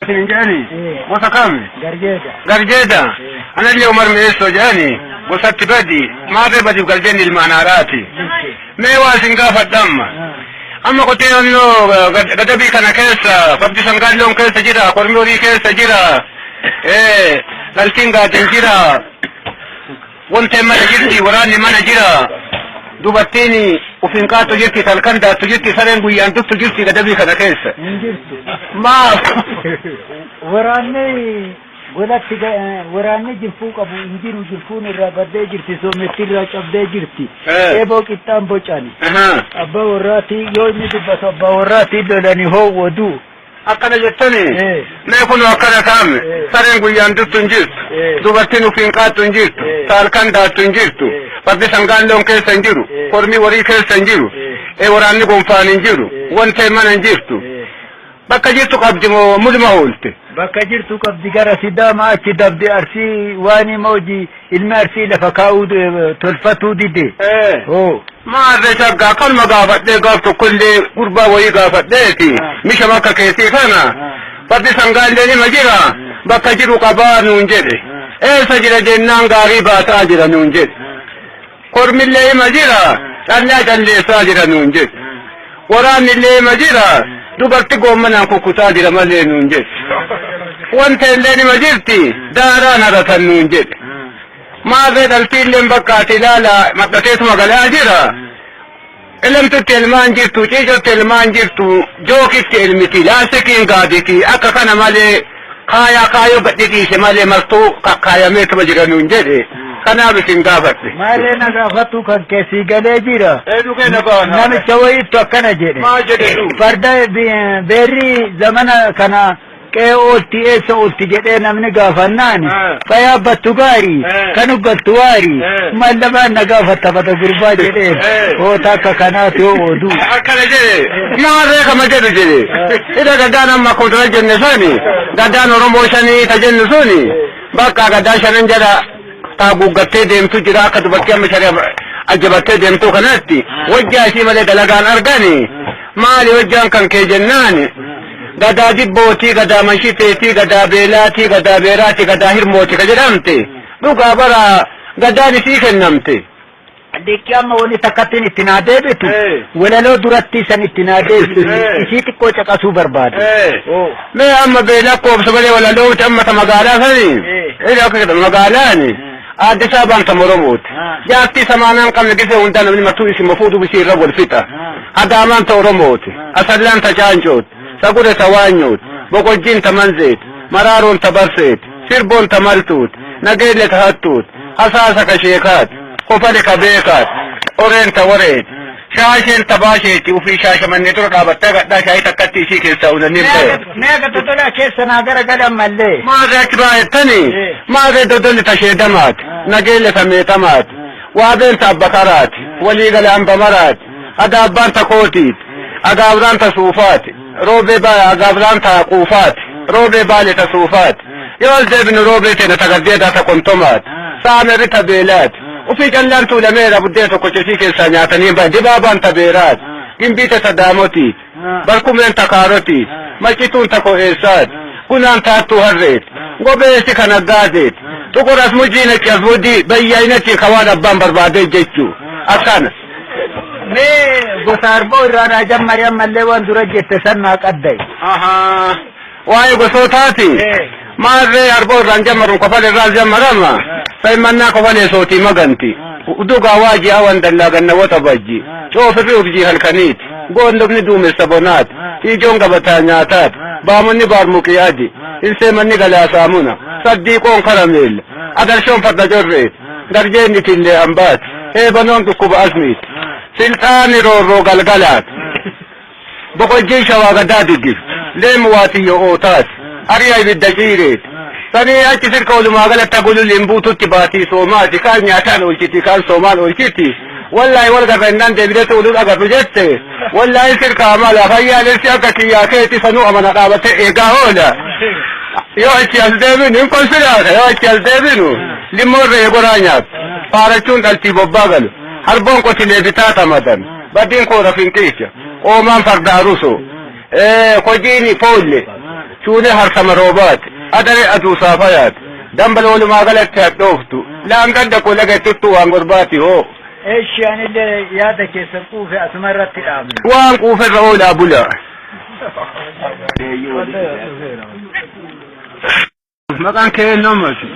Isin jedhani gosa kami? Garjeeda. Garjeeda. Anallee Umar Mi'eessoo jedhani gosatti badi maarree badiif garjeen ilmaan haaraati. Mee waa isin gaafadha amma. Amma qotiyoonnoo gadabii kana keessa fardi sangaan loon keessa jira, kormi horii keessa jira, dhaltiin gaadin jira, wanteen mana jirti, waraanni mana jira. Dubartiin ufiin qaattu jirti, talkan daattu jirti, sareen guyyaan duttu jirti gadabii kana keessa. Hin jirtu. Maaf? Waraanni godhatti waraanni jinfuu qabu hin jiru, jinfuun irraa baddee jirti, soometti irraa cabdee jirti. Eeboo qixxaan bocani. Abbaa warraatii yoo inni dubbatu abbaa warraatii lolani hoo oduu. Akkana jettani, mee kun akkana kaame, sareen guyyaan duttu hin jirtu, dubartiin ufiin qaattu hin jirtu, taalkan daattu hin jirtu, fardi sangaan loon keessa hin jiru, kormi horii keessa hin jiru, waraanni gonfaan hin jiru, wanteen mana hin jirtu. Bakka jirtu qabdi moo mulma oolte? Bakka jirtu qabdi, gara Sidaama achi dabde, Arsii waan hima hojii ilmi Arsii lafa kaa'uu tolfatuu dide. Maarree shaggaa kanuma gaafadhee gaaf tokkollee gurbaa wayii gaafadheeti misha bakka keessii kana fardi sangaallee nima jira, bakka jiru qabaa nuun jedhe. Eessa jira jennaan gaarii baataa jira nuun jedhe. Kormillee hima jira, callaa calleessaa jira nuun jedhe. Waraannillee hima jira, dubarti goommanaan kukkutaa jira malee nuun jedhe. Wanta illee nima jirti, daaraan haratan nuun jedhe. Maarree dhaltiilleen bakka ati ilaala maxxateetuma galaa jira. Elemtutti elmaan jirtu, ciicotti elmaan jirtu, jookitti elmiti, laastikiin gaaditi, akka kana malee kaayaa kaayoo gadhi dhiise malee martuu kakkaayameetuma jira nuun jedhe. Kanaaf isin gaafadhe. Maarree na gaafatu kan keessii galee jira. Namicha Namicha wayiittu akkana jedhe. Maal jedhe du? Farda beerri zamana kana qe'ee oolti, eessa oolti jedhee namni gaafannaan, ka yaabbattu gaarii, kan uggattu waarii, mallamaan na gaafatta bata gurbaa jedheen, hoota akka kanaati yoo oduu. Akkana jedhe, maarree kama jedhu jedhe. Ida gadaan amma akkuma dura jenne sani, gadaan Oromoo shanii ta jennu suni, bakka gadaa shanan jedha taa guuggattee deemtu jira, akka dubartii amma shari'a ajjabattee deemtu kanatti wajjaa ishii malee dalagaan argani. Maali wajjaan kan kee jennaan, gadaa dibbootii, gadaa manshiteetii, gadaa beelaatii, gadaa beeraatii, gadaa hirmooti ka jedhamte dhugaa bara gadaan isii kennamte. Dikki amma wani takkattiin itti naa deebitu, walaloo duratti san itti naa deebitu, isii xiqqoo caqasuu barbaade. Mee amma beela koobsa malee walalooti amma ta magaalaa sani. Ila akka magaalaani. Aadde Saabaan ta Oromooti. Jaartii samaanaan qabne gisee hundaa namni martuu isin fuudhu isii irra wal fixa. Adaamaan ta Oromooti. Asallaan ta Caancooti. Sagure ta Waanyooti. Boqojjiin ta Manzeeti. Maraaroon ta Barseeti. Sirboon ta Maltuuti. Nageelle ta Hattuuti. Hasaasa ka Sheekaati. Kofale ka Beekaati. Oreen ta Wareeti. Shaasheen ta Baasheeti. Ufii Shaashamannee dura dhaabattee gadhaa shaayii takkatti ishii keessaa unanii ba'e. Mee aga dodolaa keessa naa gara galan mallee. Maarree achi baay'attanii, maarree dodolli ta Sheedamaati, nageelle ta Meexamaati, waabeen ta Abbakaraati, waliigala Hambamaraati, adaabbaan ta Kootiiti, agaabraan ta Suufaati, roobee agaabraan ta Quufaati, roobee Baale ta Suufaati. Yoo as deebinu roobee teena ta Gardeedaa ta Kontomaati, saamerri ta Beelaati. Ufii callaan tuulameera buddeen tokko cesii keessaa nyaatanii bahe, dibaabaan ta Beeraati, gimbiita ta Daamotiiti. Barkumeen ta Kaarotiiti, maccituun ta Ko'eessaati, gunaan taattuu harreeti, gobeessi kan Aggaazeeti, xuqur asmujii nachi asmudii bayyaayinachi kawaan abbaan barbaadee jechuu akkana. Mee gosa arboo irraa naa jammari, ammallee waan dura jette san naa qaddayi. Waa'ee gosootaati. Maarree arboo irraan jammaruun kofal irraa jammarama. Saimannaa kofalee sootii maganti. Dugaa waajii hawan dallaa gannawota bajji. Coofirri urjii halkaniiti. Goondobni duumessa bonaati. Ijoon gabataa nyaataati. Baamonni baarmuqii adi. Inseemanni galaa saamuna. Saddiiqoon karameella. Adarshoon farda correeti. Darjeenni tillee hambaati. Heebanoon dhukkuba asmiiti. Silxaani roorroo galgalaati. Boqojjiin shawaa gadaa diggifti. Leemu waatiyyo ootaati. Ari'a ibidda ciireeti. Sanii achi sirka walumaa galatti gululliin buututti baatii soomaati. Kaan nyaataan oolchiti, kaan soomaan oolchiti. Wallaahi wal garra innaan deebineetu ulul agarru jette. Wallaahi sirka amala fayyaalessi akka kiyyaa keeti sanuu amana dhaabatee eegaa oola. Yoo achi as deebinu hin konsidaata. Yoo achi as deebinu limmoon re'ee goraa nyaatu. Faarachuun dhaltii bobbaa galu. Harboon qotilee bitaa tamadan. Baddiin koora finqiicha. Qoomaan farda aruso. Kojiin foolle. Chuunee harsama roobaati. Adaree aduu saafayaati. Dambal walumaa galatti hadhooftu. Laangadda koo laga ittuttuu waan gorbaati hoo. Eshi anillee yaada keessa quufe asuma irratti dhaabna. Waan quuferra oolaa bula. Maqaan kee eenyummati?